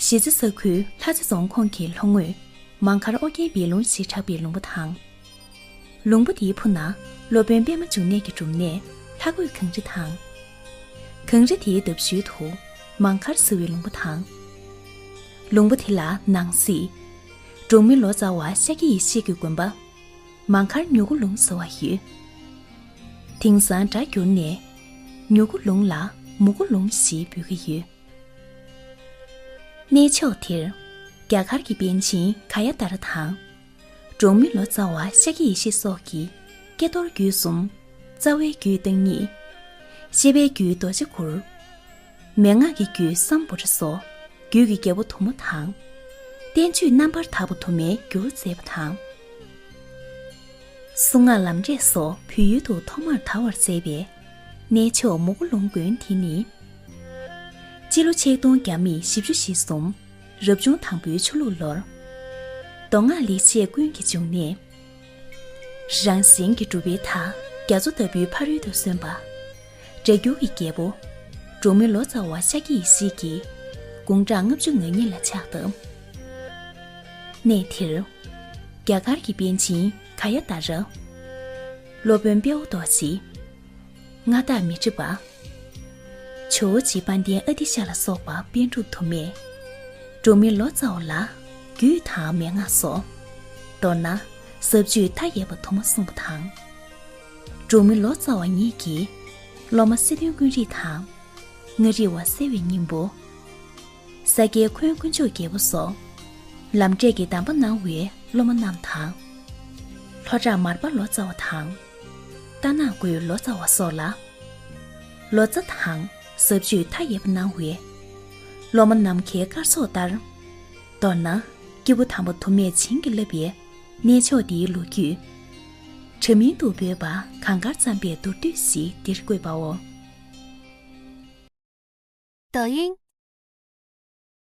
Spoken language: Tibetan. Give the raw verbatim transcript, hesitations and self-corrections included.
གཞིས་རྩེ་ས་ཁུལ་ལྷ་རྩེ་རྫོང་ཁོངས་ཀྱི་ལྷོ་ངོས་མང་མཁར་ཨོ་རྒྱན་བེ་ལུང་ཞེས་གྲགས་པའི་ལུང་པ་དང་། ལུང་པ་དེའི་ཕུ་ནང་སློབ་དཔོན་པད་མ་འབྱུང་གནས་ཀྱི་སྒྲུབ་གནས་ལྷ་གོས་གངས་རི་དང་། གངས་རི་དེའི་འདབས་ཤུལ་དུ་མང་མཁར་ཟེར་བའི་ལུང་པ་དང་། ལུང་པ་དེ་ལ་ནང་གསེས་འབྲོག་མི་ལོ་ཙཱ་བ་ཤཱཀྱ་ཡེ་ཤེས་ཀྱི་དགོན་པ་མང་མཁར་མྱུ་གུ་ལུང་ཟེར་བ་ཡོད། དེང་སང་སྒྲ་བསྒྱུར་ནས་མྱུ་གུ་ལུང་ལ་མུ་གུ་ལུང་ཞེས་འབོད་ཀྱི་ཡོད། གནས་མཆོག་དེར་རྒྱ་གར་གྱི་པཎ་ཆེན་ག་ཡ་ཏཱ་ར་དང་། འབྲོག་མི་ལོ་ཙཱ་བ་ཤཱཀྱ་ཡེ་ཤེས་སོགས་ཀྱིས་ཀྱེ་རྡོར་རྒྱུད་གསུམ། རྩ་བའི་རྒྱུད་བརྟག་གཉིས། བཤད་པའི་རྒྱུད་རྡོ་རྗེ་གུར། མན་ངག་གི་རྒྱུད་སམ་བྷོ་ཊ་སོགས་རྒྱུད་ཀྱི་རྒྱལ་པོ་དུ་མ་དང་། བསྟན་བཅོས་རྣམ་པར་དག་པ་དུ་མའི་རྒྱུ་རུ་མཛད་པ་དང་། གསུང་ངག་ལམ་འབྲས་སོགས་བོད་ཡུལ་དུ་ཐོག་མར་དར་བར་མཛད་པའི་གནས་མཆོག་མུ་གུ་ལུང་དགོན་དེ་ནི། སྤྱི་ལོ་ཆིག་སྟོང་བརྒྱ་མེད་བཞི་བཅུ་ཞེ་གསུམ་རབ་བྱུང་དང་པོའི་ཆུ་ལུག་ལོར། མདོ་སྔགས་ལེགས་བཤད་ཀུན་གྱི་འབྱུང་གནས། རང་གཞན་གྱི་གྲུབ་པའི་མཐའ་རྒྱ་མཚོ་ལྟ་བུའི་ཕ་རོལ་ཏུ་སོན་པ། སྒྲ་སྒྱུར་གྱི་རྒྱལ་པོ། འབྲོག་མི་ལོ་ཙཱ་བ་ཤཱཀྱ་ཡེ་ཤེས་ཀྱི་དགུང་གྲངས་ལྔ་བཅུ་ང་གཉིས་ལ་ཕྱག་བཏབ། གནས་དེར། རྒྱ་གར་གྱི་པཎ་ཆེན་ག་ཡ་ཏཱ་ར། སློབ་དཔོན་དཔལ་བ་རྡོ་རྗེ། མངའ་བདག་མཻ་ཏྲི་པ། ཇོ་བོ་རྗེ་དཔལ་ལྡན་ཨ་ཏི་ཤ་ལ་སོགས་པ་པཎ་གྲུབ་དུ་མས། འབྲོག་མི་ལོ་ཙཱ་བ་ལ་རྒྱུད་དང་མན་ངག་སོགས། མདོར་ན་ཟབ་ཆོས་མཐའ་ཡས་པ་དུ་མ་གསུངས་པ་དང་། འབྲོག་མི་ལོ་ཙཱ་བ་ཉིད་ཀྱི་སློབ་མ་སེ་སྟོན་ཀུན་རིག་དང་། མངའ་རིས་པ་སེ་བའི་སྙིང་པོ། ས་སྐྱའི་འཁོན་དཀོན་མཆོག་རྒྱལ་པོ་སོགས་ལམ་འབྲས་ཀྱི་གདམས་པ་གནང་བའི་སློབ་མ་རྣམས་དང་། ལྷོ་བྲག་མར་པ་ལོ་ཙཱ་བ་དང་། རྟ་ནག་མགོའི་ལོ་ཙཱ་བ་སོགས་ལ། ལོ་ཙཱ་དང་ཟབ་ཆོས་མཐའ་ཡས་པ་གནང་བའི་སློབ་མ་ནམ་མཁའི་སྐར་ཚོགས་ལྟར། མདོར་ན་སྐྱེས་བུ་དམ་པ་དུ་མས་བྱིན་གྱིས་བརླབས་པའི་གནས་མཆོག་འདིའི་ལོ་རྒྱུས། འདྲ་མིན་དུ་འབོད་པ་གང་གར་བརྩམས་པའི་མདོར་བསྡུས་ཤིག་འདིར་བཀོད་པའོ། 抖音、